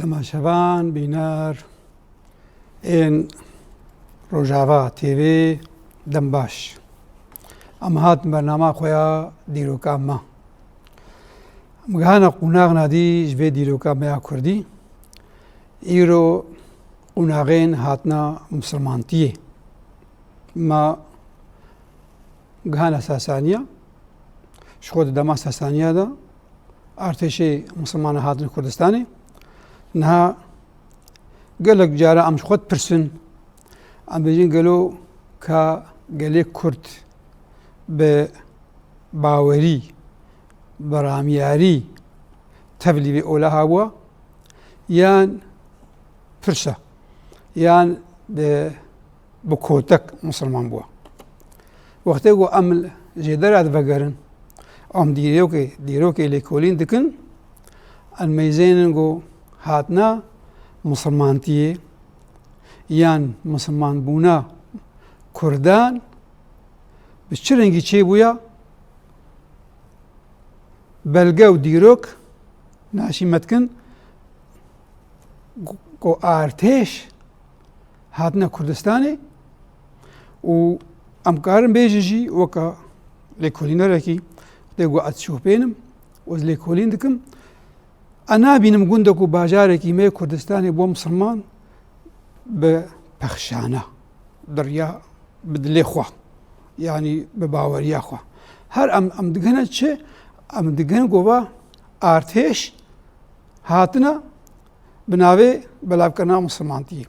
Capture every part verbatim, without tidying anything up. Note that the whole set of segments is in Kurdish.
Temaşevan, bîner ên Rojava T V, dem baş. Em hatin bernama xwe ya dîroka me. Em gihana qûnaxna dî ji vê dîroka me ya kurdî. Îro qûnaxên hatina misilmantiyê. Me gihana Sasaniya. Ji xwe di dema Sasaniya de artêşê misilmanan hatin Kurdistanê. Niha gelek cara em ji xwe dipirsin, em bêjin gelo ka gelê Kurd bi bawerî, bi ramyarî tevlî vê ola hebûwa, yan pirsa, yan bi, bi kotek misilman bûwa. Wextê ku em li jêdera divegerin, em dîrokê, dîrokê lêkolîn dikin, em meyzênin ku hatina misilmantiyê yan misilmanbûna Kurdan bi çi rengî çêbûya, belge û dîrok naşî me dikin ku artêş hatine Kurdistanê û em karin bêjin jî weke lêkolînerekî, wextê ku ez şopênim û ez lêkolîn dikim, ez nabînim gundek û bajarekî me yê Kurdistanê bo misilman bi pexşana, bi riya, bi dilê xwe, yanî bi baweriya xwe. Her em, em digihine çi? Em digihin ku va artêş hatine bi navê belavkirina misilmantiyê.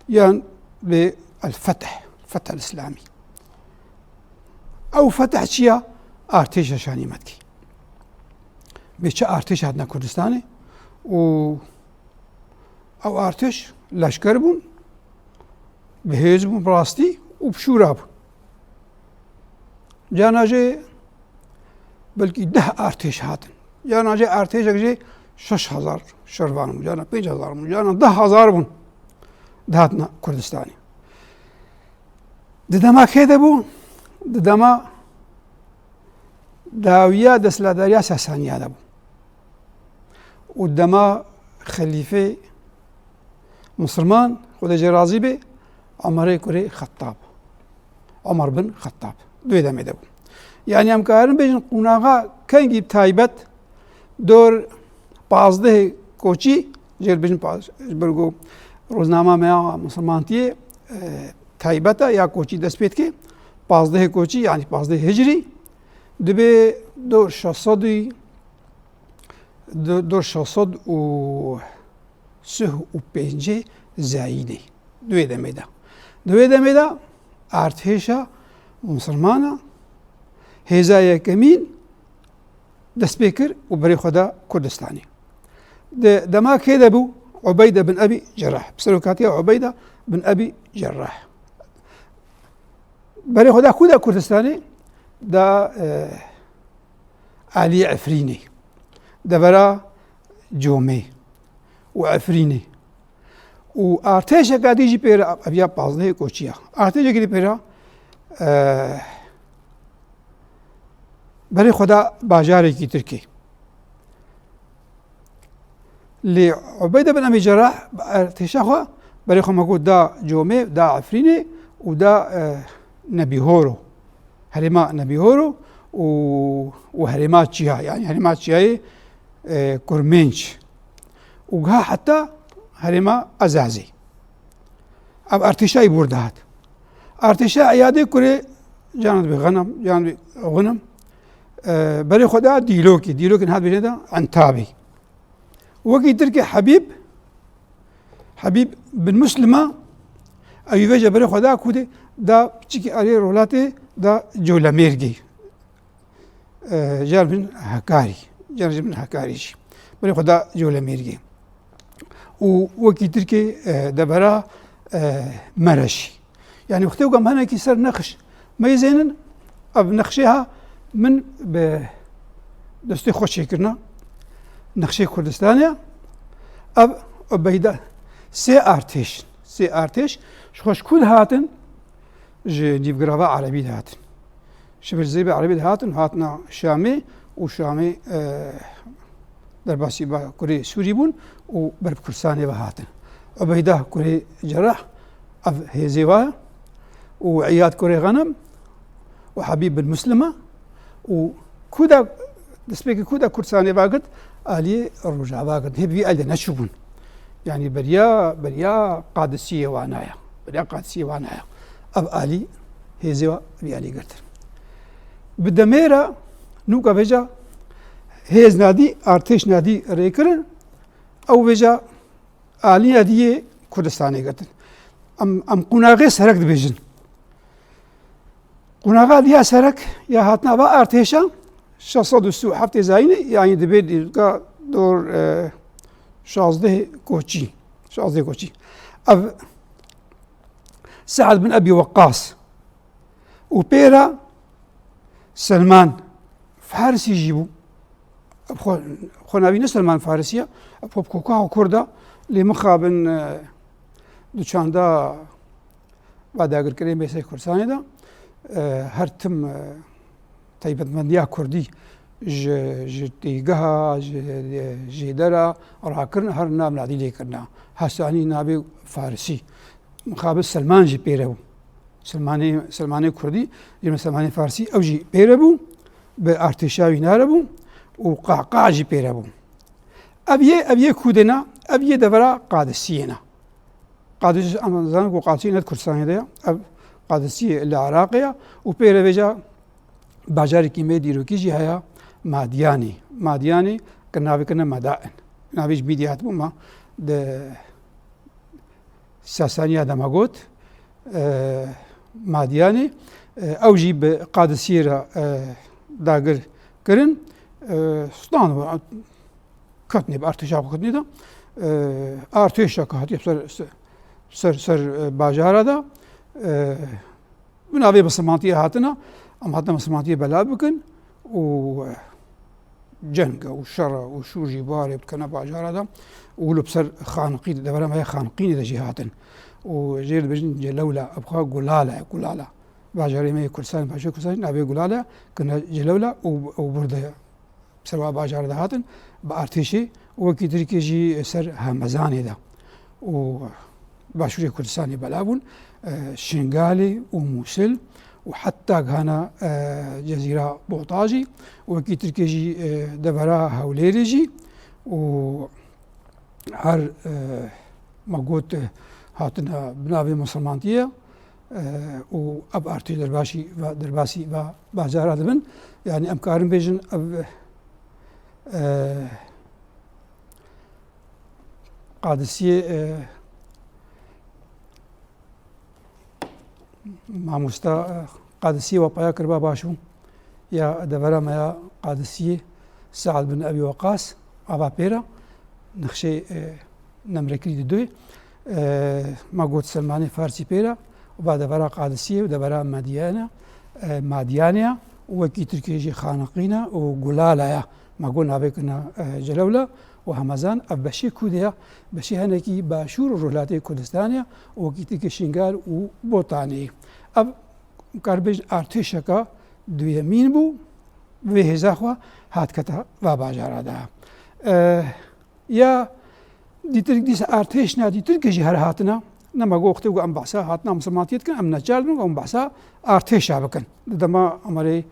Yan bê el-fetih, fetih el-îslamî. Ew fetih çi ya? Artêşa şanî me dikî. Bê çi artêş hatine Kurdistanê û ew artêş leşker bûn, bi hêz bûn, bi rastî û bi şûra bûn. Cana jê belkî deh artêş hatin. Cana jê artêşek jê şeş hezar şervan bûn, cana pênc hezar bûn, cana deh hezar bûn dihatina Kurdistanê. Di dema kê de bû? Di dema dawiya desthilatdariya Sasaniya de bû. Û dema xelîfê misilman, Xwedê jê razî be, Omerê kurê Xettab. Omer bin Xettab. Di wê demê de bû. Yanî em karin bêjin qûnaxa kengî taybet dor pazdehê koçî, jê bêjin paz-, ji ber ku roznama me ya misilmantiyê, e, taybet e ya koçî dest pê dike. Pazdehê koçî, yanî pazdehê hicrî, dibê dor şeş sed û, do-, dor şeş sed û sih û pêncê zayînê. Di wê demê de. Di wê demê de artêşa misilmana hêza yekemîn dest pê kir û berê xwe da Kurdistanê. Di dema kê de bû? Ubeyde bin Ebî Cerrah. Bi serokatiya Ubeyde bin Ebî Cerrah. Berê xwe da ku da Kurdistanê? Da, e, Aliyê Efrînê. Devera Comê û Efrînê. Û artêşeka dî jî pê re, ev ya pazdehê koçiya. Artêşekî dî pê re, e, berê xwe da bajarekî Tirkî. Lê Ubeyde bin Ebî Cerrah bi artêşa xwe berê xwe me got da Comê, da Efrînê û da, e, Nebîhoro. Herêma Nebîhoro û, û herêma Çiya, yanî herêma Çiyayê, e, Kurmênc. Û giha heta herêma Ezazê. Ev artêşa wî bûr dihat. Artêşa Eyadê kurê, cana dibê Xenem, cana dibê Xunem, e, berê xwe da Dîlokê. Dîlokê niha dibêjin de Entabê. Wekî Tirkê Hebîb, Hebîb bin Muslima, ew yê vêje berê xwe da ku dê da piçikî arê rolatê da Colemêrgê. E, car bin Hekarî. Car jî bin Hekarî jî. Berê xwe da Colemêrgê. Û wekî Tirkê, e, debera, e, Mereşî. Yanî wextê ku em hinekî ser nexş meyzênin, ev nexşê ha min bi destê xwe çêkirina. Nexşê Kurdistanê ya. Ev Ubeyde sê artêş, sê artêş ji xwe ji ku dihatin? Ji nîvgirava Erebî dihatin. Ji ber zêbê Erebî dihatin, hatina Şamê û Şamê, e, Derbasî Bakurê Sûrî bûn û ber bi Kurdistanê ve hatin. Ubeyda kurê Cerrah, ev hêzê wa ye û Îyad kurê Xenem û Hebîb bin Muslim e û ku de, destpêkê ku de Kurdistanê ve girt, aliyê Rojava girt. Hê bi vî alî de neçûbûn. Yanî beriya, beriya Qadisiyê wana ye. Beriya Qadisiyê wana ye. Ev alî hêzê wa vî alî girtin. Bi demê re nûka vêca hêz nadî, artêş nadî rêkirin, ew vêca alî nadî yê Kurdistanê girtin. Em, em qunaxê serek dibêjin. Qunaxa diya serek ya hatina va artêşa şeş sed û sî û heftê zayînê, yanî dibê dîlka dor, e, şazdeh koçî. Şazdeh koçî. Ev Se'd bin Ebî Weqqas û pê re Selman Farisî jî bû. Xwe, xwe navî ne Selman Farisî ye. Ev xwe bi koka xwe Kurd e. Lê mixabin, e, di çanda va dagirkirê mêsê Kurdistanê de, e, her tim, e, taybetmendiya Kurdî ji, ji têgeha, ji, ji jêdera rakirin, her nav nadî lê kirina. Hesanî navê Farisî. Mixabin Selman jî pê re bû. Selmanê, Selmanê Kurdî, yê Selmanê Farsî, ew jî pê re bû, bi artêşa wî nare bû û Qaqa jî pê re bû. Ev yê, ev yê kûdê ne, ev yê devera Qadisiyê ne. Qadisî, em zanin ku Qadisî ne di Kurdistanê de ye, ev Qadisiyê li Iraqê ye û pê re vêca bajarekî me dîrokî jî heye, Madiyanê. Madiyanê ki navê kirine Medain. Navê ji bîdî hatibû, ma di Sasaniya de me got, e, Madiyanê, e, ew jî bi Qadisiyê re, e, dagir kirin, e, stûn ketnê, bi artêşa xwe ketnê de, e, artêşa ke hatiye ser, ser, ser, e, bajara de, e, bi navê misilmantiyê hatine, em hatine misilmantiyê belav bikin û, e, ceng û şer û şûr jî barê bikene bajara de û li ser Xaniqîn, devera me ya Xaniqînê de jî hatin. Û jê dibêjin Celewla, ev xwe Gulale, Gulala. Bajarê me yê Kurdistanê, başê Kurdistanê navê Gulale, kine Celewla û, û burde ser wa bajar de hatin, bi artêşê û wekî Tirkiyê jî ser Hemezanê de û başûrê Kurdistanê belav bûn, e, Şingalê û Mûsil û heta gihana, e, Cezîra Bota jî û wekî Tirkiyê jî, e, devera Hewlêrê jî û her, e, me got, e, hatine bi navê misilmantiyê, e, û ev artêş derbasî va, derbasî va bajara dibin. Yanî em karin bêjin ev, e, Qadisiyê, e, Mamosta, e, Qadisiyê we paya kiriba baş bû. Ya devera me ya Qadisiyê Se'd bin Ebî Weqas, ava pê re, nexşê, e, nemrekirî di duyê. E, me got Selmanê Farsî pê re, va devera Qadisiyê û devera Mediyane, e, Madiyanê ya, û wekî Tirkiyê jî Xaniqîn e û Gulala ya. Me got navê kine, e, Celewla û Hemezan, ev beşê kûdê ya, beşê henekî başûr û rojhilatê Kurdistanê ya, û wekî Tirkiyê Şingal û Botanê. Ev, kar bêjin, artêşeka duyemîn bû, vê hêza xwe hat kete va bajara de. E, ya dîtir, dîsa artêşna dîtir ke jî her hatine, nema ku wextê ku em behsa hatina misilmantiyê dikin, em neçar dibin ku em behsa artêşa bikin. Di dema Emerê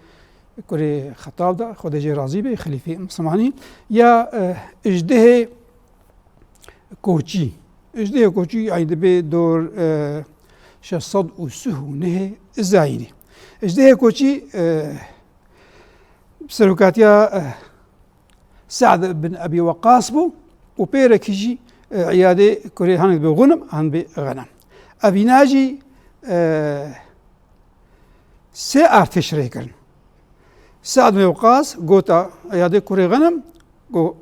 kurê Xetab de, Xwedê jê razî be, xelîfê misilmanî, ya, e, Îjdihê Koçî. Îjdihê Koçî, yanî dibe dor, e, şeş sed û sî û nehê zayînî. Îjdihê Koçî, e, serokatiya, e, Se'd bin Ebî Weqas bû û pêrekî jî, e, Îyadê kurê, hin bi Xunim, hin bi Xenem. Evîna jî, e, sê artêş rê kirin. Se'd bin Weqas gota Îyadê kurê Xenem, got,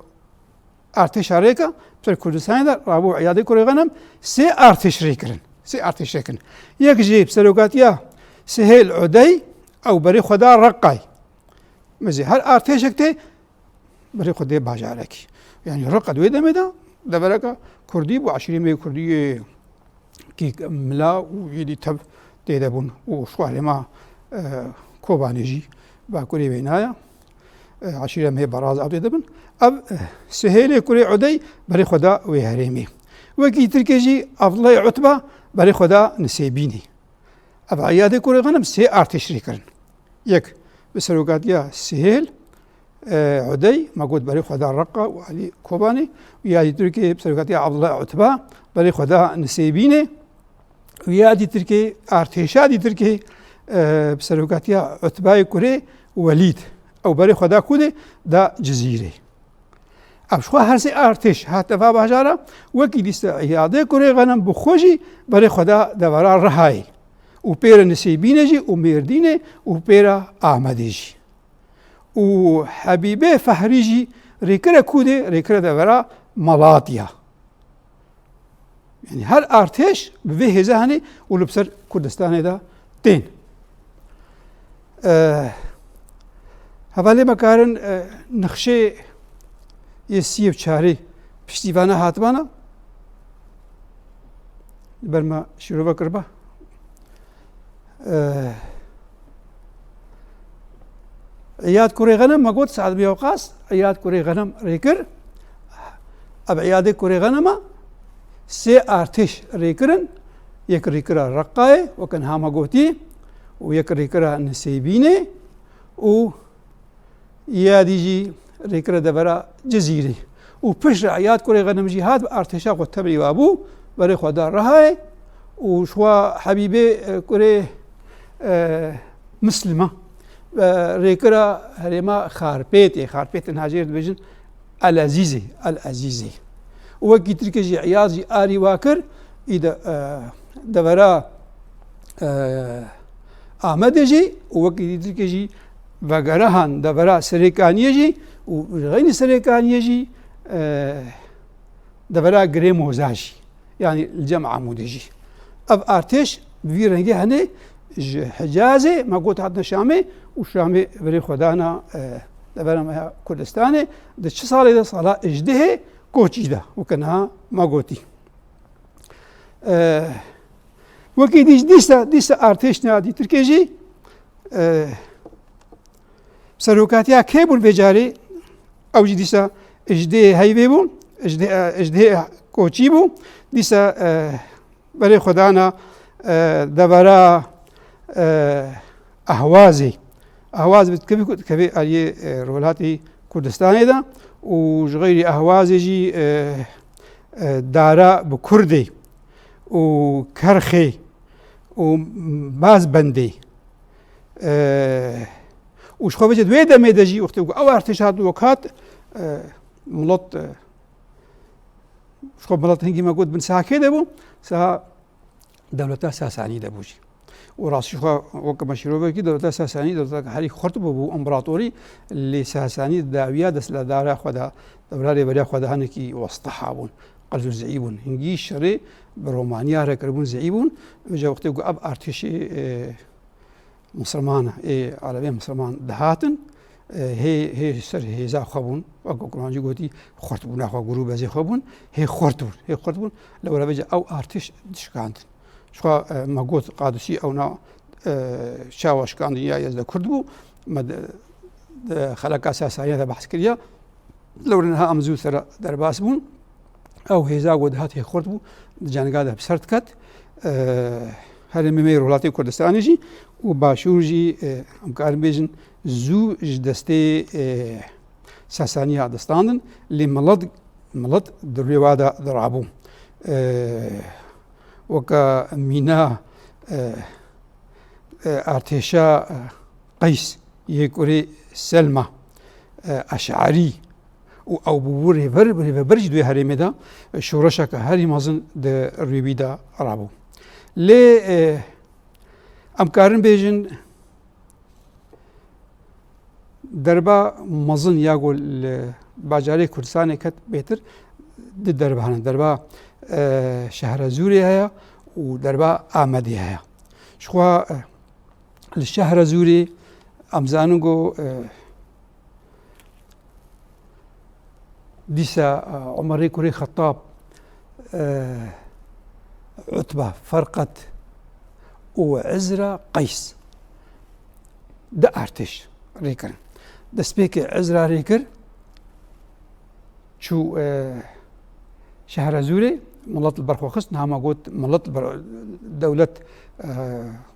artêşa rêke, ser Kurdistanê de rabû Îyadê kurê Xenem, sê artêş rê kirin. Sê artêş rê kirin. Yek jî bi serokatiya Sihêl Udey, ew berê xwe da Reqay. Mizê her artêşek tê berê xwe dê bajarekî. Yanî Reqa di wê demê de devereke Kurdî bû, eşîrê me yê Kurdî yê kî mila û yê dî tev tê de bûn û şwarê ma, e, Kobanê jî bakurê wêna ye. e, eşîrê em hê Baraz ew tê dibin. Ev, e, Sihêlê kurê Udey berê xwe da wê herêmê. Wekî Tirkê jî Abdullah Utba berê xwe da Nisêbînê. Ev Îyadê kurê Xenem sê artêş rê kirin. Yek bi serokatiya Sihêl, e, Udey, me got berê xwe da Reqa û alî Kobanê, û ya dî Tirkê bi serokatiya Abdullah Utba berê xwe da Nisêbînê. Û ya dî Tirkê, artêşa dî Tirkê, e, bi serokatiya Utbayê kurê Welîd, ew berê xwe da kûdê da Cizîrê. Ev ji xwe her sê artêş hat nava bajara, wekî dîsa Îyadê kurê Xenem bi xwe jî berê xwe da devera Rihayê û pêre Nisêbînê jî û Mêrdînê û pêre Amedê jî. Û Hebîbê Fehrî jî rêkire kûdê, rêkire devera Malatya. Yanî her artêş bi vê hêza hene û li ser Kurdistanê de tên. Eh, hevalê me karin, eh, nexşê yê sî û çarê piştî vana hatibana. Li ber me şîrove kiriba. Eh, Îyad kurê Xenem, me got Se'd bin Weqas, Îyad kurê Xenem rê kir. Ev Îyadê kurê Xenem e, sê artêş rê kirin, yek rêkira Reqayê, weke niha me gotî, û yek rêkira Nisêbînê û ya dî jî rêkire devera Cizîrê. Û piştre Îyad kurê Xenem jî hat, bi artêşa xwe tevlî wa bû, berê xwe da Rihayê û ji xwe Hebîbê, e, kurê, e, Mislima, e, rêkira herêma Xarpêtê, Xarpêt niha jê re dibêjin El Ezîzê, El Ezîzê. Û wekî Tirkê jî Îyad jî arî wa kir, î de, e, devera, e, Amedê jî û wekî dî Tirkê jî vegerihan devera Serêkaniyê jî û ji xeynî Serêkaniyê jî, e, devera Girê Moza jî, yanî li cem Amûdê jî. Ev artêş bi vî rengê hene ji Hicazê, me got, hatine Şamê û Şamê berê xwe dana, e, devera me ya Kurdistanê, di çi salê de? Sala ijdehê koçî de, weke niha me gotî. E, wekî dî, dîsa, dîsa artêş niha dî Tirkê jî, e, serokatiya kê bûn vê carê? Ew jî dîsa ijdê heyvê bû, ijdê, e, ijdê koçî bû. Dîsa, e, berê xwe dana, e, devera, e, Ehwazê. Ehwaz bi dikevî ku dikevê aliyê, e, Rojhilatê Kurdistanê de û ji xeyrî Ehwazê jî, e, e, Dara bi Kurdê û Kerxê û Bazbendê, e, û ji xwe vêce di wê demê de jî wextê ku ew artêş hat wek hat, e, milet, e, ji xwe milet hingî me got bin saha kê de bû, saha dewleta Sasanî de bû jî. Û rastî xwe weke me şîrovekî dewleta Sasanî, dewleteke herî xurt bû, bû împaratorî, lê Sasanî di dawiya desthilatdara xwe de, dewra rêveriya xwe de hinekî westiha bûn, qels û zeîf bûn. Hingî şerê bi Romaniya re kiribûn, zeîf bûn. Vêca wextê ku ev artêşê, e, Misliman, ê Erebê Misliman dihatin, e, hê, hê ser hêza xwe bûn, wek ku Kurmancî gotî, xurtbûna xwe, gurûbezê xwe bûn, hê xurt bûn, hê xurt bûn, lewra vêca ew artêş dişikandin. Ji xwe, e, me got Qadisî ewna, e, çawa şikandin ya Yezde Kurd bû, me di, di xeleka Sasaniya de behs kiriya. Lewra niha em zû sera derbas bûn. Ew hêza ku dihat hê xurt bû, di cengê de bi ser diket. E, herêmê me yê Rojhilatê Kurdistanê jî û Başûr jî, e, em karin bêjin zû ji destê, e, Sasaniya distandin. Lê milet, milet di rûyê wa de dirabû. E, weke mîna, e, e, artêşa, e, Qeys yê kurê Selma, e, Eş'arî û ew bûbû rêver, rêveber jî di wê herêmê de, e, şoreşeke herî mezin di rûyê wî de rabû. Lê, e, em karin bêjin derba mezin ya ku li bajarê Kurdistanê ket bêtir, di derba hene. Derba, e, Şehra Zûrê heye û derba Amedê heye. Ji xwe, e, li Şehra Zûrê em zanin ku, e, dîsa, e, Umerê kurê Xettab, e, Utba, Ferqet û Izra Qeys di artêş rê kirin. Destpêkê Ezra rê kir, çû, e, Şehrezûrê, milet li ber xwe xist, niha me got milet li ber, dewlet, e,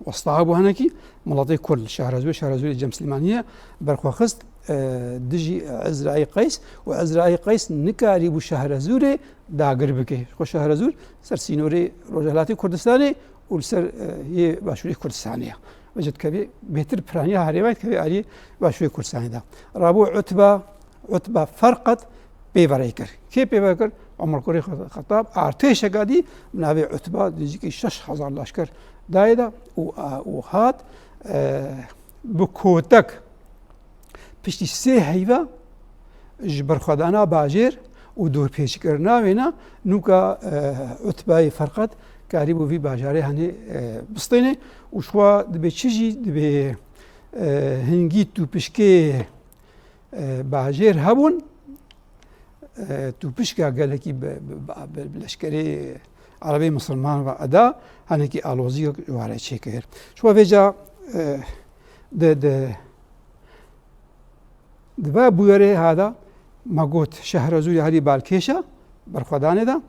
westa bû hinekî, miletê Kurd li Şehrezûrê, Şehrezûrê Cem Silîmaniyê ber xwe xist, e, dijî Ezrayî Qeys û Ezrayî Qeys nikarîbû Şehrezûrê dagir bike. Xwe Şehrezûr ser sînorê Rojhilatê Kurdistanê û li ser, e, yê Başûrê Kurdistanê ye. Vêca dikevê bêtir piraniya herêma dikevê aliyê Başûrê Kurdistanê de. Rabû Utba, Utba Ferqet pêverê kir. Kê pêver kir? Omer Kurê Xetab artêşeka dî bi navê Utba dijîkî şeş hezar leşker dayê de û, a, û hat, e, bi kotek piştî sê heyva ji berxwedana bajêr û dorpêçkirina wêna nûka, e, Utbayê Ferqet karîbû vî bajarê henê, e, bistêne û ji xwe dibê çi jî dibê, e, hingî tûpişkê, e, bajêr hebûn, e, tûpişka gelekî bi, bi, bi, bi leşkerê Erebê Misilman ve eda henekî aloziyek ji ware çêkir. Ji xwe vêca, e, di, di, di va bûyerê hada me got Şehrezûrê herî balkêşa berxwedanê de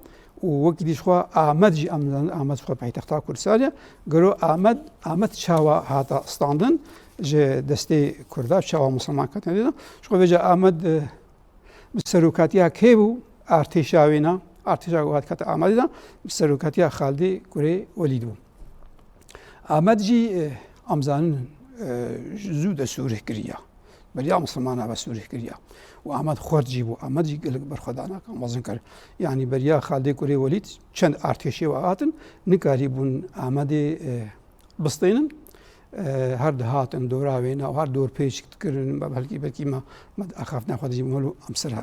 û wekî dî ji xwe Amed jî em zanin, Amed ji xwe paytexta Kurdistanê ye. Gero Amed, Amed çawa hata standin ji destê Kurda, çawa Misilman ketine dê de. Ji xwe vêca Amed, e, bi serokatiya kê bû? Artêşa wêna, artêşa ku hat kete Amedê de, bi serokatiya Xaldê Kurê Welîd bû. Amed jî, e, em zanin, e, zû de sûrê kiriya. Beriya Misilmana ve sûrê kiriya. Û Amed xwert jî bû. Amed jî gelek berxwedanaka mezin kir. Yanî beriya Xaldê Kurê Welîd çend artêşê ve hatin, nikarîbûn Amedê, e, bistênin. E, her dihatin dora wêna û her dorpêç dikirin, belkî, belkî me, me di axaftina xwe de jî mol û em ser, e,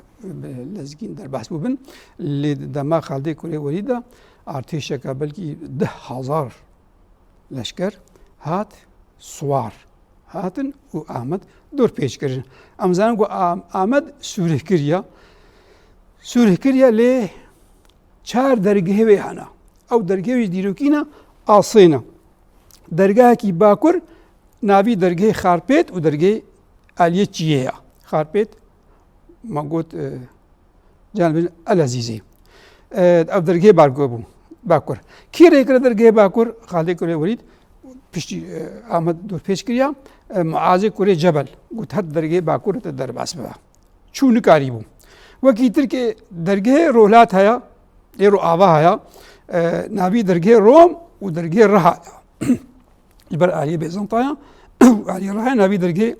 lezgîn derbas bûbin. Lê di dema Xaldê Kurê Welîd de artêşeke belkî deh hezar leşker hat, siwar hatin û Amed dorpêç kirin. Em zanin ku Am-, Amed sûrê kiriya. Sûrê kiriya lê çar dergehê wê hene. Ew dergehê wê dîrokî ne, asê ne. Dergehekî bakur navî dergehê Xarpêt û dergehê Aliyê Çiyê ye. Xarpêt, me got, e, can bin El Ezîzê. E, ev dergehê bakur bû. Bakur. Kî rê kire dergehê bakur? Xaldê Kurê Welîd piştî, e, Amed dorpêç kiriya. E, Muazê Kurê Cebel got her dergehê bakur te derbas bibe. Çû nikarîbû. Wekî Tirkê dergehê Rohlat heye, ê ro ava heye, e, navî dergehê Rom û dergehê Riha ye. Ji ber aliyê Bêzantaya û aliyê Riha navî dergehê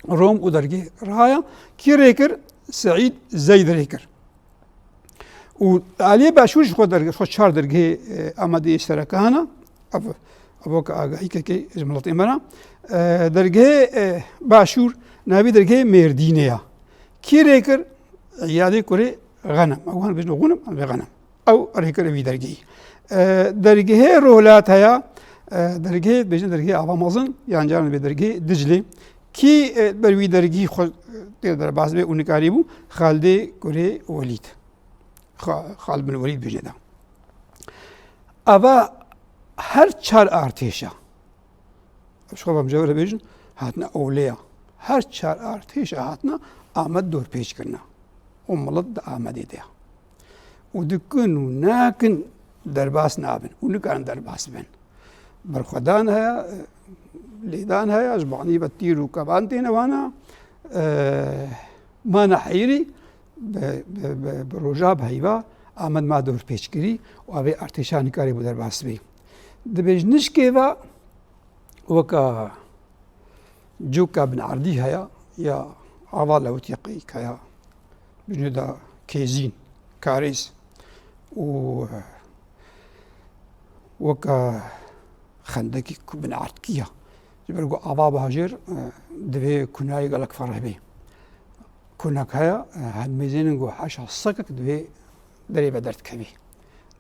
Rom û dergehê Riha ye. Kî rê kir? Seîd Zeyd rê kir. Û aliyê Başûr ji xwe derge-, xwe çar dergehê, e, Amedê sereke hene. Ev, ev weke agahîkekê ji miletê me re. E, dergehê, e, Başûr navî dergehê Mêrdînê ya. Kî rê kir? Îyadê Kurê Xenem. Ew hene bêjin Xûnim, em bê Xenem. Ew rê kir vî dergehî. E, dergehê Rohlat heye. E, dergehê, bêjin dergehê Ava Mezin, yan caran bê dergehê Diclê. Kî, e, ber wî dergî xwe, e, tê derbas bê û nikarîbû? Xaldê Kurê Welîd. Xa-, Xalid bin Welîd bêjê de. Eva her çar artêşa, ji xwe ve em jewre bêjin, hatine ewleya. Her çar artêşa hatine Amed dorpêç kirine. Û milet di Amedê de ye. Û dikin û nakin derbas nabin. Û nikarin derbas bin. Berxwedan heye, lêdan heye, ji banî ve tîr û kevan têne wana, e, mana heyirî bi, bi, bi, bi roja bi heyva Amed ma dorpêç kirî û avê artêşa nikarîbû derbas bî. Dibê ji nişkê ve weka coka bin erdî heye ya ava lewitî qeyîk heye, binê de kêzîn, karêz û, e, weke xendekî ku bin erdkî ye. Ji ber ku ava bajêr, e, divê kunayê gelek fereh bê. Kunek heye, e, hemêzênin ku heşa sekek divê derê ve derdikevî.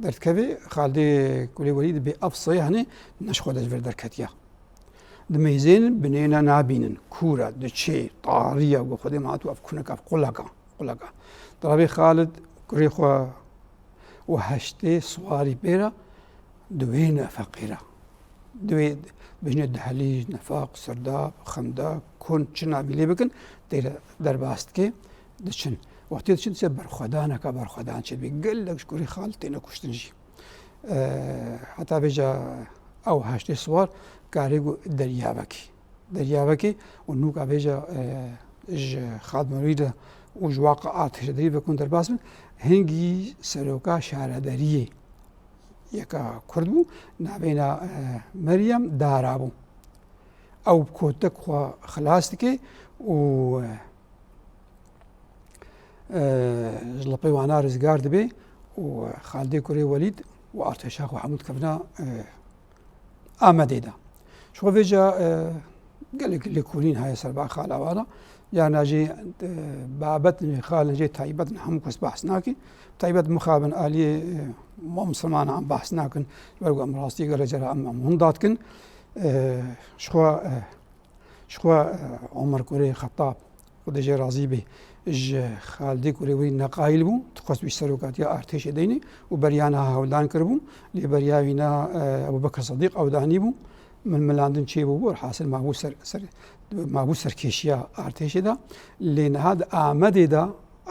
Derdikevî, Xaldê Kulê Welî dibê ev seyê henê ne ji xwe de ji vir derketiye. Dimeyzênin, binêne nabînin. Kûr e, diçê, tarî ye, ku Xwedê me hatû ev kunek, ev qulek e, qulek e. Dirabê Xalid kurê xwe û heştê siwarî pê re, diwêne feqîre. Divê, bêjine Dehlîj, Nefaq, Serdab, Xendek, hûn çi navî lê bikin, tê re derbas dike, diçin. Wextê diçin, dise berxwedaneke berxwedan çêdibê. Gelek ji kurê Xalid têne kuştin jî. E, heta vêca ew heştê siwar karê ku deryavekî. Deryavekî û nûka vêca, e, ji Xalid Merwî de û ji waqa artêşe derî ve ku derbas bin, hingî seroka şaredariyê yeka Kurd bû, navêna, e, Meryem Dara bû. Ew kotek xwe xilas dike û, e, ji lipê wana rizgar dibe û Xaldê kurê Welîd û artêşa xwe hemû dikevina, e, Amedê de. Ji xwe vêca, e, gelek lêkolîn heye serba xala wana. Yana jî, e, babet xalin jê taybet in hemû kes behs nakin. Taybet mixabin aliyê, e, ma misilmanan em behs nakin. Ji ber ku em rastî gelek cara em, em hunda dikin. E, ji xwe, e, Ji xwe, e, Omer kurê Xetab, Xwedê jê razî bê, ji Xaldê kurê wî neqayîl bû, dixwest wî serokatiya artêşê deynê û beriya niha hewldan kiribû. Lê beriya wî na, e, Ebûbekir Sedîq ew danî bû. Milmilandin çêbûbû, hasil mabû ser, ser, mabû serkêşiya artêşê de. Lê niha di Amedê de,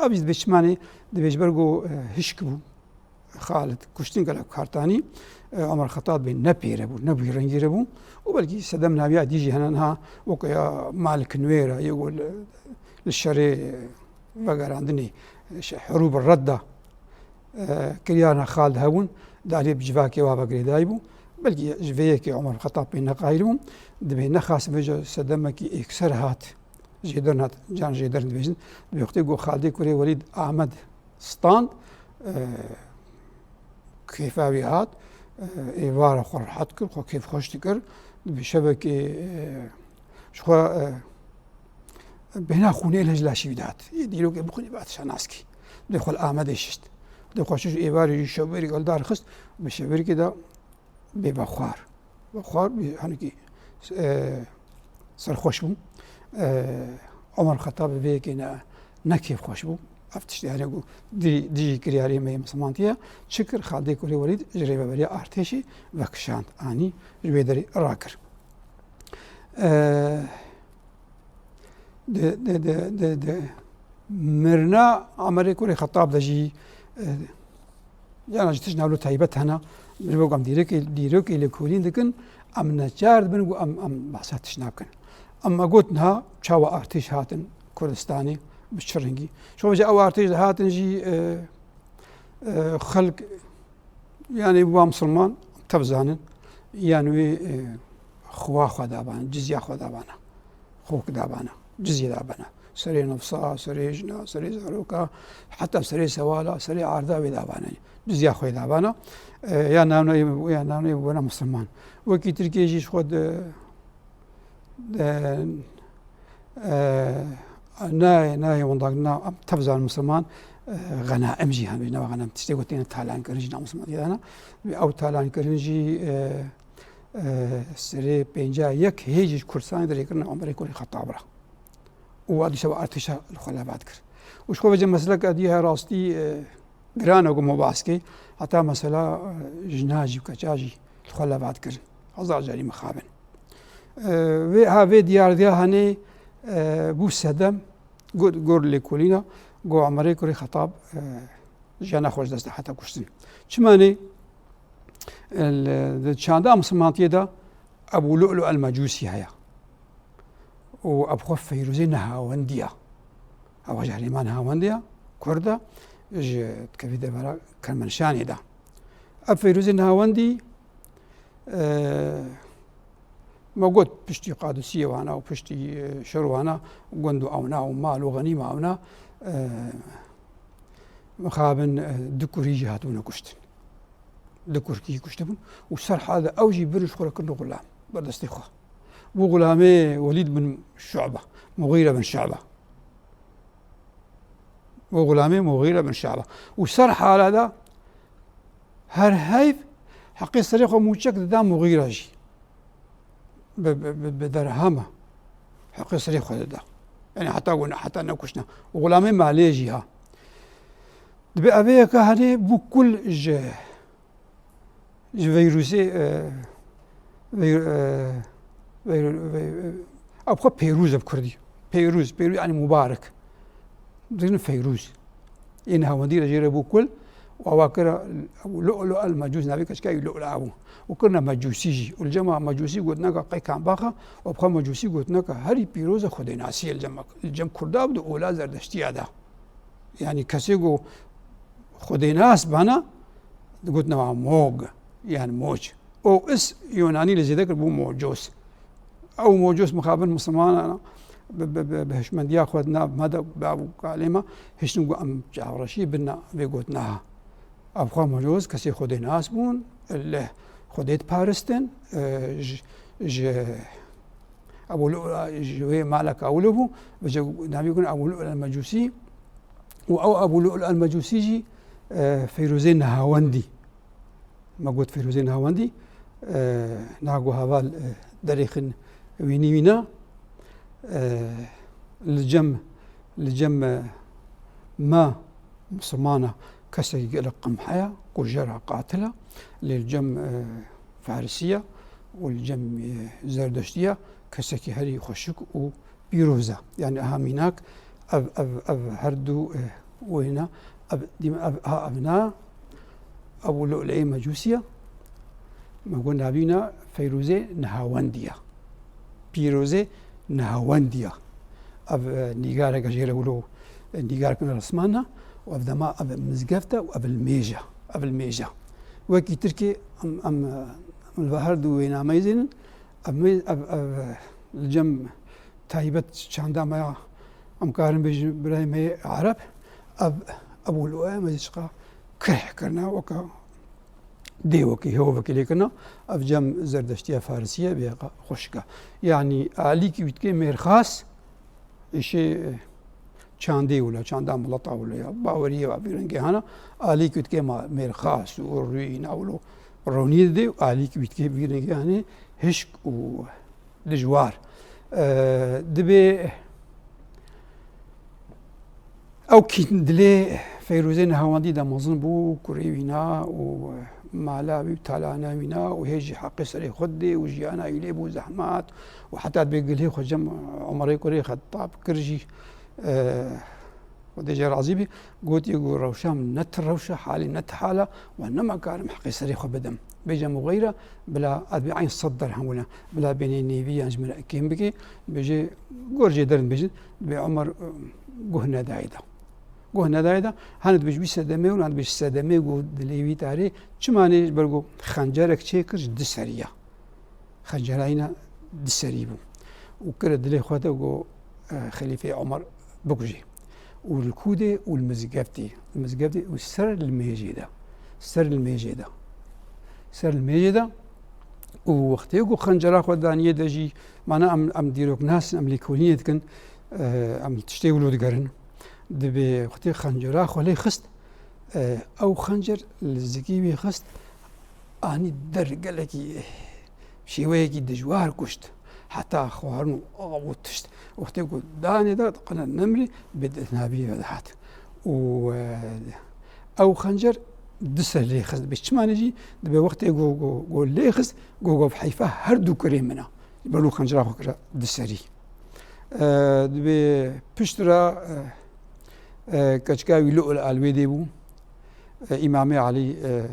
ev jî dibê çimanê, dibê ji ber ku, e, hişk bû. Xalid kuştin gelek kartanî, e, Omer Xetab bê ne pê re bû, ne bû rengî re bû. Û belkî sedem naviya dî jî hene niha weke ya Malik Nuwêra, yê ku li, li şerê vegerandinê, şe-, herû bi redda, e, kiryana Xalid hebûn, dalê bi civakê wa ve girêdayî bû. Belkî ji vê yekê Omer Xetab pê neqayîl bû. Dibê nexas vêca sedemekî êkser hat. Jêderin hat, can jêderin dibêjin. Dibê wextê ku Xaldê kurê Welîd Amed stand, e, kêfa wî hat, e, êvara xwe rehet kir, xwe kêfxweş dikir. Bi şevekê, e, ji xwe, e, bêhna xûnê li ji laşî wî dihat. Yê dîrokê bixwînî bi ateşa naskî. Dê xwe li Amedê şişt. Dê xwe şiş êvarê jî şevbêrî gel darxist, bi şevbêrkê de bê vexwar. Vexwar bî, hanekî, e, serxweş bû. E, Omer Xetab bi vê yekê ne, ne kêfxweş bû. Ev tiştê hene ku di-, dijî kiryarê me yê misilmantiye çi kir? Xaldê kurê Welîd ji rêveberiya artêşê vekişand, anî ji wê derê rakir. E, Di, di, di, di, di mirina Omerê kurê Xetab de jî, e, yana jî tişt navlo taybet hene. Mirov ku em dîrokê, dîrokê lêkolîn dikin, em neçar dibin ku em, em behsa tişt nakin. Em me got niha çawa artêş hatin Kurdistanê, bi çi rengî. Şo vêca ew artêş de hatin jî, e, e, xelk Yanî, wa misilman tev zanin, yan wê, e, xwa xwe dabana, cizya xwe dabana, xok dabana, cizya dabana. Serê nifsa, serê jina, serê zaroka, heta serê sewala, serê arda wê dabana. Cizya xwe dabana. E, ya navneyê, ya navneyê bûna misilman. Wekî Tirkiyê jî ji xwe di, De, e, nayê, nayê wendagirina, em tev zanin misilman, e, xenaim jî hene, nava xenaim tiştê ku têne talankirin jî nav misilman tê de hene. Ew talankirin jî, e, e, serê pênca yek hê jî ji Kurdistanê dirêkirine Omerê kurê Xetab re. Û wa dîsa artêşa li xwe leva dikir. Û ji xwe vêca meseleke dî he rastî, e, Giran e ku me behs kê, heta mesela, e, jina jî û keça jî li xwe leva dikirin. Hezar carî mixabin. E, vê, ha vê diyardiya henê, e, bû sedem, gur, gur lêkolîna, ku Omerê kurê Xetab, e, jiyana xwe ji dest da heta kuştin. Çima nê, e, li, di çanda misilmantiyê de Ebû Lu'lu el Mecûsî heye. Û ev xwe Feyrûzê Nehawendî ya. Ew ji herêma Nehawendê ya, Kurd e, ji dikevî devera Kermenşanê de. Ev Feyrûzê Nehawendî, e, me got piştî Qadisiyê wana û piştî, e, şer wana gund û ewna û mal û xenîma ewna, e, mixabin, e, du kurî jî hatibûne kuştin. Du kurkî kuştibûn û ser hal de ew jî bir ji xwe re kirine xulam ber destê xwe. Bû xulamê Welîd bin Şu'be, Muxîre bin Şu'be. Bû xulamê Muxîre bin Şu'be. Û ser hala de her heyv heqê serê xwe mûçek dida Muxîre jî. Bi, bi, bi, bi derhema heqê serê xwe dida. Yani heta ku, heta nekuştina. Û xulamê malê jî ha. Dibe evê yeka henê bû kul ji, ji Feyrûzê, e, Feyr-, e, Feyr-, Feyr-, Ew xwe Pêrûz e bi kurdî. Pêrûz, Pêrûz yanî mubarek. Dibêjin Feyrûz. Ê nihawendî re jê re bû kul û ewa kira Lu'lu el Mecûs, navê keçika wî Lu'lu bû. Û kirine Mecûsî jî. Û li cema Mecûsî gotineka qey kambaxa, û bi xwe Mecûsî gotineka herî pîroz e xwedênasiyê li cem, li cem Kurda û di ola Zerdeştiya de. Yanî kesê ku xwedênas bana, digotin ewa Mog, yan Moç. O is Yonanî li zêde kir bû Mocos. Ew Mocos mixabin Misilmanan bi, bi, bi, bi hişmendiya xwe di nav me de bi ev kalê me hiştin ku em çavreşî bin vê gotina ha. Ev xwe Mocos kesê xwedênas bûn, li Xwedê diparistin, e, ji, ji Ebu Lu'lu, ji wê mala Kawilo bû, vêce navî kin Ebu Lu'lu el Mecûsî. Û ew Ebu Lu'lu el Mecûsî jî, e, Feyrûzê Nihawendî. Me got Feyrûzê Nihawendî, e, niha ku heval, e, derêxin wînî wîna, e, li cem, li cem, e, me Misilmana kesekî gelek qimheya, kujera, qatila, lê li cem, e, Farisiya û li cem, e, Zerdeştiya kesekî herî xweşik û pîroz e. Yanî aha mînak ev, ev, ev her du, e, wêna, ev, dîme ev, aha ev na, ev Lu'leyê Mecûsiya, me got navîna Feyrûzê Nihawendî ya. Pîrozê Nihawendî ya. Ev, e, nîgareke jê re wilo, e, nîgar kine resmana û ev dema ev mizgeft e û ev limêj e. Ev limêj e. Wekî Tirkê em, em, em li her du wêna meyzênin. Ev mê-, ev, ev, e, li cem taybet çanda me ya, em karin bêjin birayê me yê Ereb, ev, ev wilo e, me zî çiqa kirh kirine, weke dêwekî, hêwekî lê kirina, ev cem Zerdeştiya Farisiye bê xweşik e. Yanî alîkî wî dikê mêrxas, îşê, e, çandê wilo, çanda mileta wilo ya, baweriyê ve vî rengê hana, alîkî wî dikê ma-, mêrxas û rûyîna wilo ronî didê û alîkî wî dikê vî rengê hanê hişk û dijwar. E, dibê ew kîn dilê Feyrûzê Nihawendî de mezin bû, kurê wîna û mala wî û talana wîna û hê jî heqê serê xwe didê û jiyana wî lê bû zehmet û heta dibê gilê xwe cem Omerê kurê Xettab kir jî, e, Xwedê jê razî bî, gotiye ku rewşa min ne ti rewş e, halê ne ti hal e, û nema karim heqê serê xwe bidim. Bêje Muxeyre, bila ez dibê eyn sed derhem wile, bila bênê nêvî yan ji min re kêm bike, dibêje, gor jê derin dibêjin, dibê Omer, e, guh nedayê de. Guh nedayê de, hene dibêj wî sedemê û hene dibêj sedemê ku dilê wî tarê, çima nê ji ber ku xencerek çêkir ji di serî ya. Xencerayîna di serî bû. Û kire dilê xwe de got, e, Xelîfeyê Omer bikujê. Û li kû de û li mizgeftê. Li mizgeftê û ser li mêjê de. Ser li mêjê de. Ser li mêjê de. Û wextê ku xencera xwe daniyê de jî, mana em, em dîroknas in, em lêkolînê dikin, e, em tiştê wilo digerin. Dibê wextê xencera xwe lê xist, e, ew xencer li zikî wî xist, anî der gelekî şêweyekî dijwar kuşt. Heta xwarin û av û tişt. Wextê ku danê de qine nemrî bi navî ve dihat. Û, e, ew xencer di ser lê xist. Bi çima ne jî dibe wextê ku, ku, ku lê xist, ku, ku heyfa her du kurê min a. Ji ber wî xencera xwe kira di serî. E, dibê pişt re, e, e, keçika wî Lu'lu Alwêdê bû. E, Îmamê Elî, e,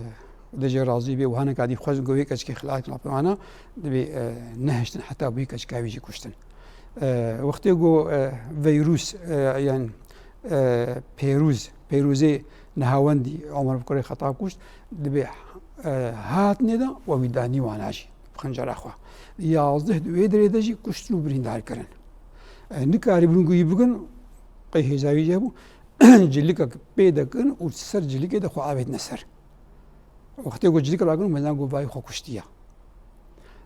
Xwedê jê razî bê, û hinek dî xwest ku wê keçikê xilas kin, wana dibê, e, nehiştin heta wî keçika wî jî kuştin. E, wextê ku, e, Veyrûs, e, yan, e, Pêrûz, Pêrûzê Nihawendî Omer bi kurê Xetab kuşt, dibê, e, hatinê de we wî danî wana jî bi xencera xwe. Yazdeh di wê dirê de jî kuştin û birîndar kirin. E, nikarîbûn ku wî bikin, qey hêza wî jê bû, cilikek pê de kin û ser cilikê de xwe avêtine ser. Wextê ku cilik rakin, mezan ku vayî xwe kuştiye.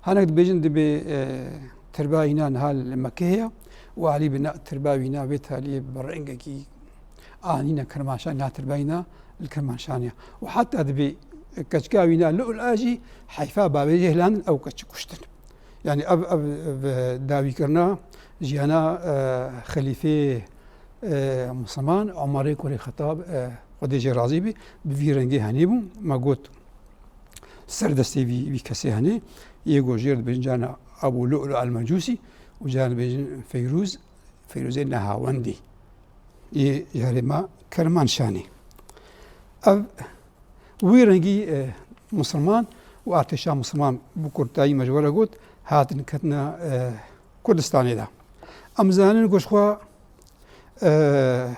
Hinek dibêjin dibê, e, tirba wîna niha li Mekê heye û alî bi na tirba wîna vê taliyê bi rengekî anîne Kirmanşan, niha tirba wîna li Kirmanşan e. Û heta dibê keçika wîna Lu'lu jî heyfa bavê jê hilandin ew keçik kuştin. Yanî ev, ev, ev dawîkirina jiyana, e, xelîfê, e, Misilman, Omerê kurê Xetab, e, Xwedê jê razî bî, bi vî rengê henê bû. Me got, ser destê vî, vî kesê henê, yê ku jê re dibêjin carna Ebû Lu'lu el Mecûsî, û caran bêjin Feyrûz, Feyrûzê Nehawendî yê ji herêma Kermanşanê. Ev wî rengî, e, Misliman û artêşa Misliman, bi kurtayî me ji we re got, hatin ketine, e, Kurdistanê de. Em zanin ku ji xwe, e,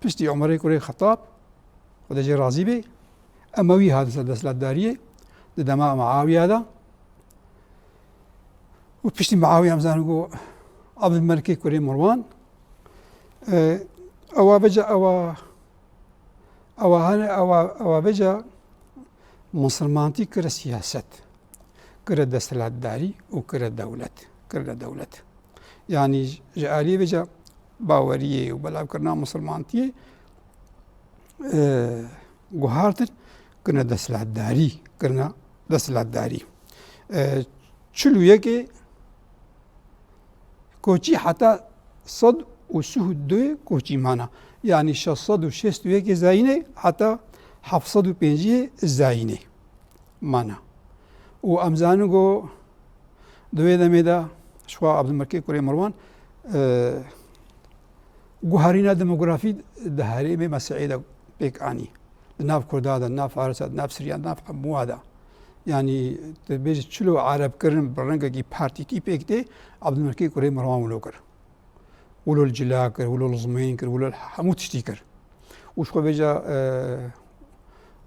piştî Umerê kurê Xetab, Xwedê jê razî bê, Emewî hatin ser desthilatdariyê di dema Muawiya de. Û piştî Muawiya em zanin ku Abdulmelikê kurê Mirwan, e, ewa vêca, ewa, ewa hene, ewa, ewa vêca misilmantî kire siyaset, kire desthilatdarî û kire dewlet, kire dewlet. Yanî ji aliyê vêca baweriyê û belavkirina misilmantiyê, e, guhartin, kirine desthilatdarî, kirine desthilatdarî. E, çil û yekê koçî heta sed û sih û duyê koçî mana. Yanî şeş sed û şêst û yekê zayînê heta heft sed û pêncî zayînê mana. Û em zanin ku di wê demê de ji xwe Abdulmelikê kurê Mirwan, e, guherîna demografî di herêmê Mesîhê de pêk anî. Di nav Kurda de, di nav Farisa, di nav Siriyan, di nav hemûa de. Yanî, tu bêjî çilo Ereb kirin bi rengekî partîtî pêk tê, Abdulmelikê kurê Mirwan wilo kir. Wilo li cila kir, wilo li zimên kir, wilo li hemû tiştî kir. Û ji xwe vêca, e,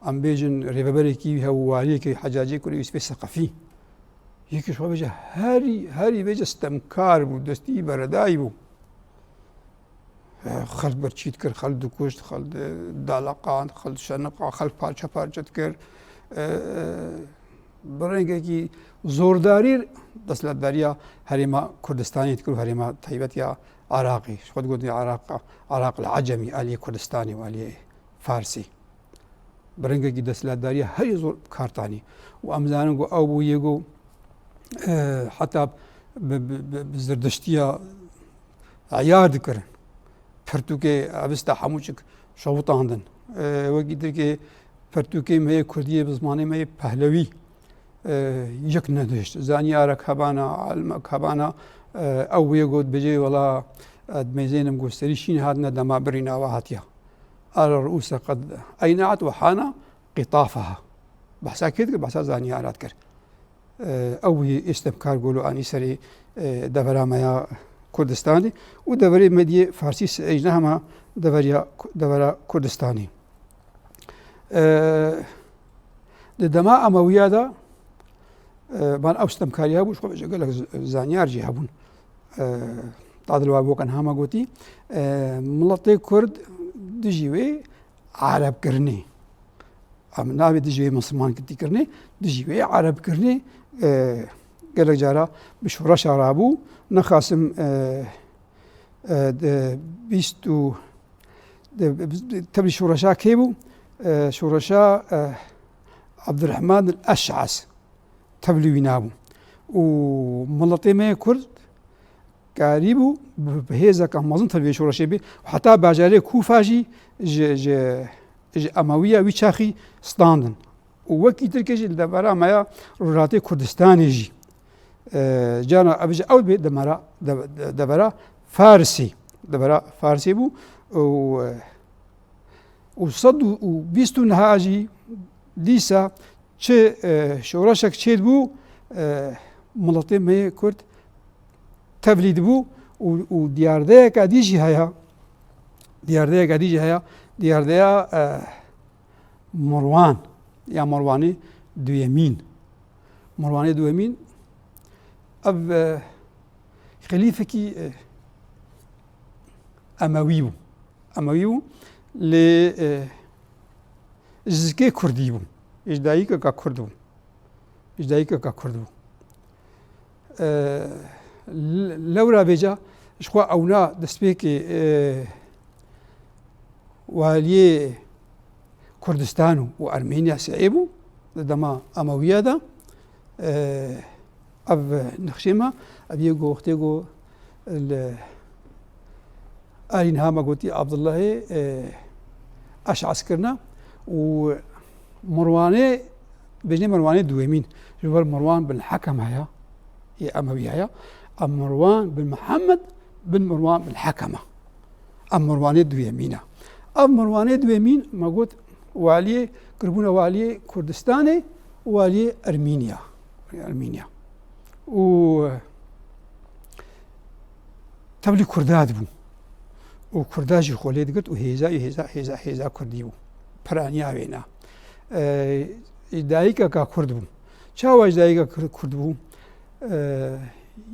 em bêjin rêveberekî wî hebû, waliyekî Hecacê kurê Yûsifê Seqefî. Yekî ji xwe vêca herî, herî vêca stemkar bû, destî beredayî bû. E, xelk birçî dikir, xelk dikuşt, xelk di-, daleqand, xelk dişeniqa, xelk parçe parçe dikir. E, e, bi rengekî zordarî desthilatdariya herêma Kurdistanê dikir û herêma taybet ya Iraqê. Ji xwe digotin Iraq, Iraq el Ecemî, aliyê Kurdistanê û aliyê Farsê. Bi rengekî desthilatdariya herî zor bi kar tanî. Û em zanin ku ew bû yê ku, e, heta bi, bi, bi, bi zerdiştiya eyar dikirin. Pirtûkê evista hemûçik şewitandin. E, wekî tirkê pirtûkê me yê kurdiyê bi zimanê me yê pehlewî, e, yek nedihişt. Zanyarek hebana, alimek hebana, e, ew wê got, bêjê wela, e, mêzênim ku serî şîn hatine dema birîna we hatiya. Ara ru'use qed eynaet ve hana qitafaha. Behsa kê dikir? Behsa zanyara dikir. E, ew wî îstemkar golo anî serê, e, devera me ya Kurdistanê û deverê me diyê Farsî seyî ne hema deveriya, devera Kurdistanê. E, di dema Emewiya de, e, van ew stemkariya bû, ji xwe gelek z-, zanyar jî hebûn. E, Tadil Wabok Enhama gotî, e, miletê Kurd dijî wê Erebkirinê. Em navê dijî wê Misliman kitîkirinê, dijî wê Erebkirinê, e, gelek cara bi şoreşa rabû. Nexasim, e, e, di bîst û, di, di, tevlî şoreşa kê bû? E, şoreşa, e, Abdurrahman el-Eş'as tevlî wî nabû. Û miletê me yê Kurd karîbû bi, bi hêzeka mezin tevlî vê şoreşê bê. Heta bajarê Kûfa jî ji, ji, ji Emewiya wî çaxî standin. Û wekî tirkê jî li devera me ya Rojhilatê Kurdistanê jî, e, cana ev ji ew bê demera, de, de, devera Farsê. Devera Farsê bû û, e, û sed û bîst û niha jî dîsa çi, e, şoreşek çêdibû, e, miletê me yê Kurd tevlî dibû û, û diyardeyeka dî jî heye, diyardeyeka dî jî heye, diyardeya, e, Mirwan ya Mirwanê duyemîn. Mirwanê duyemîn ev, e, xelîfekî, e, Emewî bû. Emewî bû. Lê, e, ji zikê Kurdî bû. Ji dayikeka Kurd bû. Ji dayikeka Kurd bû. E, l-, lewra vêca ji xwe ewna destpêkê, e, waliyê Kurdistan û, û Ermeniya seyê bû di dema Emewiya de. E, ev nexşê me, ev yê ku wextê ku li Alî niha me gotî Abdullahê, e, Eş'as kirine û Mirwanê Bêjinê Mirwanê duyemîn, ji ber Mirwan bin Hekem heye, yê Emewî heye. Em Mirwan bin Mihemed bin Mirwan bin Hekem e. Em Mirwanê duyemîn e. Ev Mirwanê duyemîn, me got, waliyê, kiribûne waliyê Kurdistanê, waliyê Ermîniya. Ermîniya. Û tevlî Kurda dibû. Û Kurda jî xwe lê digirt û hêza, hêza, hêza, hêza Kurdî bû. Piraniya wêna. E, dayikeka Kurd bû. Çawa ji dayika Kur-, Kurd bû? E,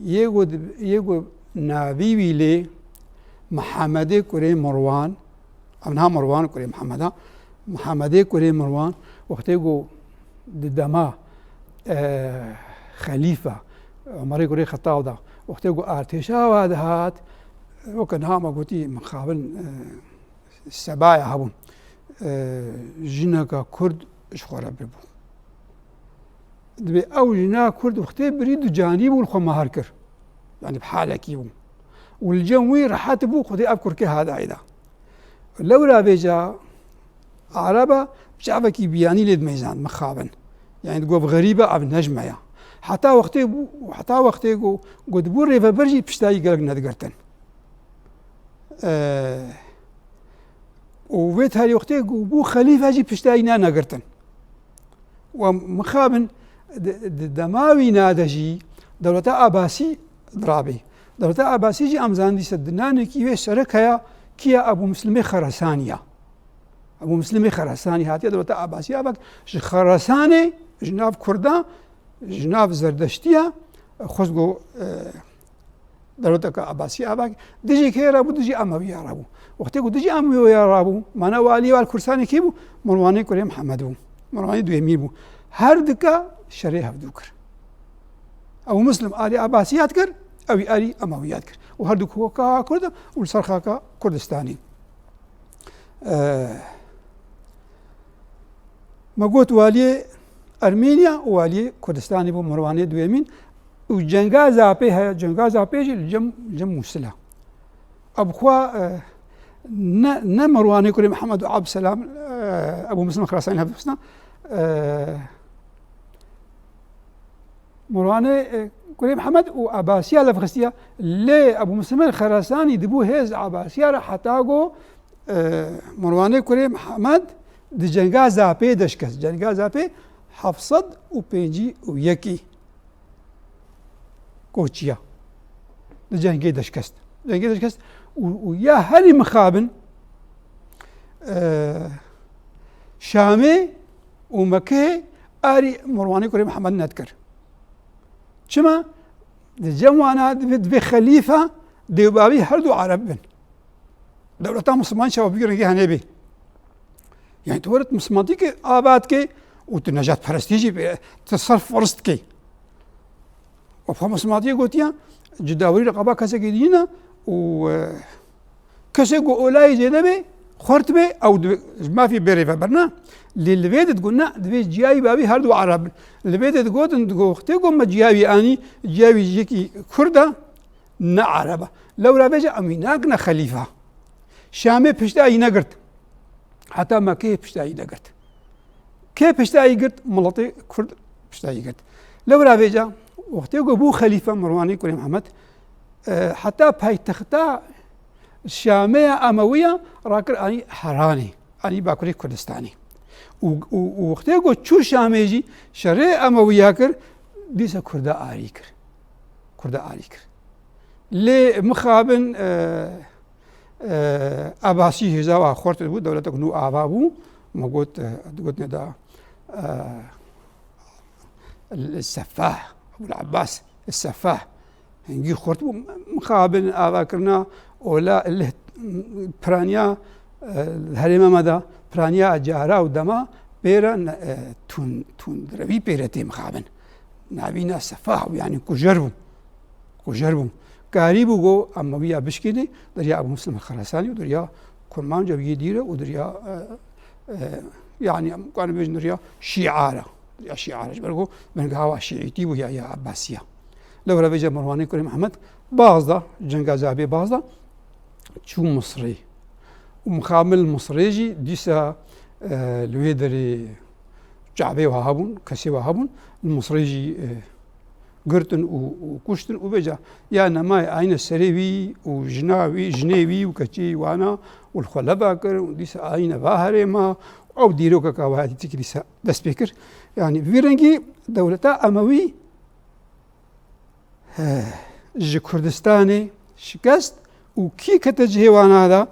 yê ku di-, yê ku navî wî lê Mihemedê kurê Mirwan, Em niha Mirwan kurê Mihemed a. Mihemedê kurê Mirwan, wextê ku di dema, e, xelîfe Omerê kurê Xetab de, wextê ku artêşa wa dihat, weke niha me gotî mixabin, e, sebaya hebûn. E, jineka Kurd ji xwe re biribû. Dibê ew jina Kurd wextê birî du canî bû, li xwe mahar kir. Yanî bi halekî bû. Û li cem wî rehet bû, Xwedê ev kurkê hat dayê de. Lewra vêca Ereba bi çavekî biyanî lê dimeyzand, mixabin. Yanî digot, "Ev xerîb e, ev ne ji me ya." Heta wextê bû, heta wextê ku, ku dibû rêveber jî piştayî gelek nedigirtin. Eee, û vê tarî wextê ku bû xelîfe jî piştayî ne negirtin. Û em mixabin di, di dema wî nade jî dewleta Abasî dirabê. Dewleta Abasî jî em zanin dîsa di nanekî wê serek heye, kî ye? Ebû Muslimê Xerasanî ye. Ebû Muslimê Xerasanî hatiye dewleta Abasî, avak ji Xerasanê, ji nav Kurda, ji nav Zerdeştiya, xwest ku, e, Dewleteke Ebasî avak dijî kê re bû? Dijî Emewiya re bû. Wextê ku dijî Emewiya re bû, mana walî wal Kurdistanê kê bû? Mirwanê kurê Mihemed bû. Mirwanê duyemî bû. Her dike şerê hevdû kir. Ew Muslim alî Ebasiya dikir, ew alî Emewiya dikir. Û her du koka Kurd û li ser xaka Kurdistanê. Eee, me got waliyê Ermêniya û waliyê Kurdistanê bû Mirwanê duyemîn û cenga Zapê heye. Cenga Zapê jî li cem, cem Mûsila. Ev xwe, e, ne, ne Mirwanê kurê Mihemed û Abdulselam, e, Ebû Muslim Xirasanî hevdûsna, e, Mirwanê, e, kurê Mihemed û Ebasiya levxistiye, lê Ebû Muslimê Xerasanî dibû hêz Ebasiya re heta ku, e, Mirwanê kurê Mihemed di cenga Zapê deşkest. Cenga Zapê heft sed û pêncî û yekî koçiya. Di cengê deşkest. Cengê deşkest û, û ya herî mixabin, e, Şamê û Mekê arî Mirwanê kurê Mihemed nedikir. Çima? Di cem wana divê, divê xelîfe dêwbavî her du Ereb bin. Dewleta Misliman çawa bi rengê henê bê. Yani tu were Mislimantî ke ava dike û tu nejatperestî jî bê, tu ser firs dike. Û xwe Mislimantiyê gotiye, cudawirî li qaba kesekî dî ne û, e, kesê ku olayê zêde bê, xurt bê, ew di, ji mafê bê rêveber ne. Lê li vê de digot, ne, divê ciyayî bavî her du Ereb bin. Li vê de digotin, digot, wextê ku me ciyawî anî, ciyawî ji yekî Kurd e, ne Ereb e. Lewra vêca em wî nakine xelîfa. Şamê piştayî negirt. Heta Mekeyê piştayî negirt. Kê piştayî girt? Miletê Kurd piştayî girt. Lewra vêca, wextê ku bû xelîfe Mirwanê kurê Mihemed, e, heta paytexta Şamê ya Emewiya rakir anî Heranê, anî Bakurê Kurdistanê. Û, û, û wextê ku çû Şamê jî şerê Emewiya kir, dîsa Kurda arî kir. Kurda arî kir. Lê mixabin, e, e, Ebasî hêza wa xurt bû, dewletek nû ava bû. Me got, e, digotinê da, e, Sefah, Ebûl Abbas Sefah. Hingî xurt bû. Mixabin avakirina ola lih piraniya, e, herêma me de, piraniya cara û dema pê re ne, e, tund, tundrevî pê re tê mixabin. Navîna Sefah bû, yanî kujer bû. Kujer bû. Karî bû ku Emewiya bişkênê, derya Ebû Muslim Xerasanî û derya Kurmanca bigê dîre û derya, e, e, yanî em karin bêjin derya Şîa re. Derya Şîa re. Ji ber ku bingeha wa şîîtî bû ya, ya Ebasiya. Lewra vêca Mirwanê kurê Mihemed baz da, cenga Zabê baz da, çû Misrê. Û mixabin Misrê jî dîsa, e, li wê derê Çavê wa hebûn, kesê wa hebûn, li Misrê jî, e, girtin û, û kuştin û vêca ya nemayê ayîne serê wî û jina wî, jinê wî û keçê wana û li xwe leva kir û dîsa ayîne va herêma û ew dîrokeka wayetî tikî dîsa dest pê kir. Yanî vî rengî dewleta Emewî, he, ji Kurdistanê şikest û kî kete cihê wana de?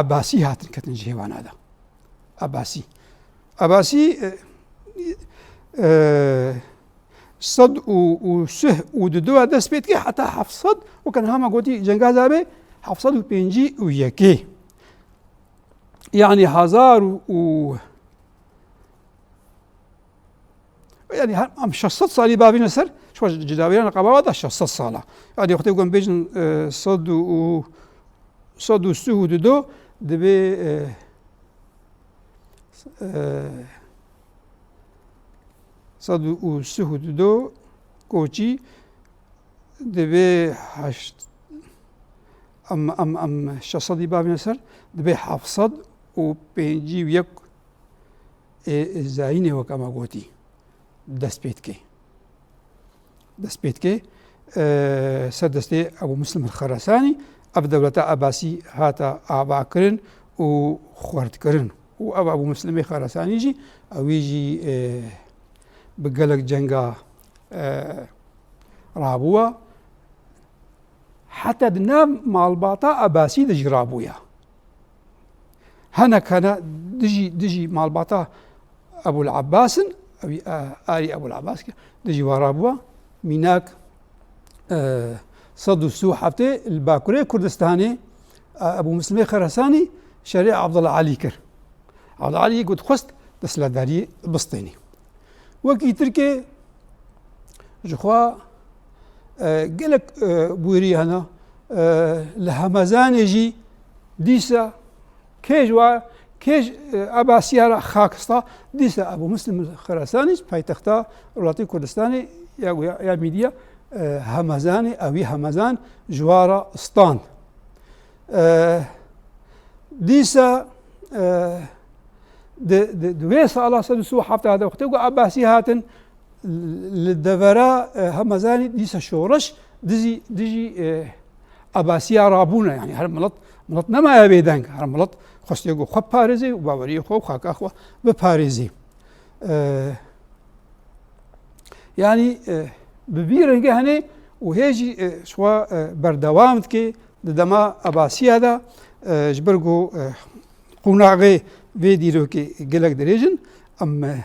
Ebasî hatin ketin cihê wana de. Ebasî. Ebasî, e, e, sed û, û sih û didu dest pê dike heta heft sed, weke niha me gotî cenga zabê heft sed û pêncî û yekê. Yanî hezar û, û, yanî her, em şeş sed salî bavîne ser, ji xwe cidawîrana qebala da şeş sed sala. Yanî wextê ku em bêjin, e, sed û, û, sed û sih û didu dibê, e, e, sed û sih û didu koçî dibê heşt, em, em, em şeş sedî bavîne ser, dibê heft sed û pêncî û yek ê, ê zayînê wek ema gotî dest pê dike. Dest pê dike, e, ser destê Ebû Muslim Xerasanî ev dewleta Ebasî hate avakirin û xwerdkirin. Û ev Ebû Muslimê Xerasanî jî, ewî jî, e, bi gelek cenga, e, rabûwa. Heta di nav malbata Ebasî de jî rabûya. Hinek hene dijî, dijî malbata Ebûl Ebbas in, ewî, e, arî Ebûl Ebbas ke dijî wa rabûwa. Mînak, e, sed û sî û heftê li Bakurê Kurdistanê, e, Ebû Muslimê Xerasanî şerê Abdullah Elî kir. Abdullah Elî got xwest desthilatdariyê bistênî. Wekî Tirkê ji xwe, e, gelek, e, bûrî hene, e, li Hemezanê jî dîsa kê ji wa, kê ji, e, Ebasiya re xakista, dîsa Ebû Muslim Xerasanî paytexta welatê Kurdistanê ya, ya, ya Mîdiya, e, Hemezanê, ewî Hemezan ji wa re stand. E, dîsa, e, di, di, di wê sala sed û sî û heft de wextê ku Ebasî hatin, li devera, e, Hemezanî dîsa şoreş dijî, dijî, e, Ebasiya rabûne. Yanî her milet, milet nemaye bêdeng. Her milet xwestiye ku xwe biparêzê û baweriyê xwe û xaka xwe biparêzê. E, yanî, e, bi vî rengê hene û hê jî, e, ji xwe, e, berdewam dike di dema Ebasiya de, e, ji ber ku, e, qonaxê vê dîrokê gelek dirêj in, em, e,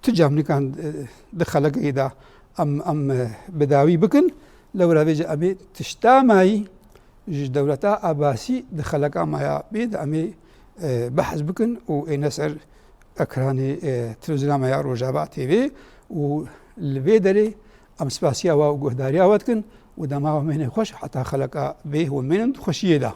tu cem nikan, e, di xelekekê de em, em, e, bi dawî bikin. Lewra vê jî em ê tişta mayî ji dewleta Ebasî di xeleka maya bê de em ê, e, behs bikin û êne ser ekranê, e, televîzyona me ya Rojava T V û li vê derê em spasiya we û guhdariya we dikin û dema we mêne xweş heta xeleka bê hûn mênin di xweşiyê de.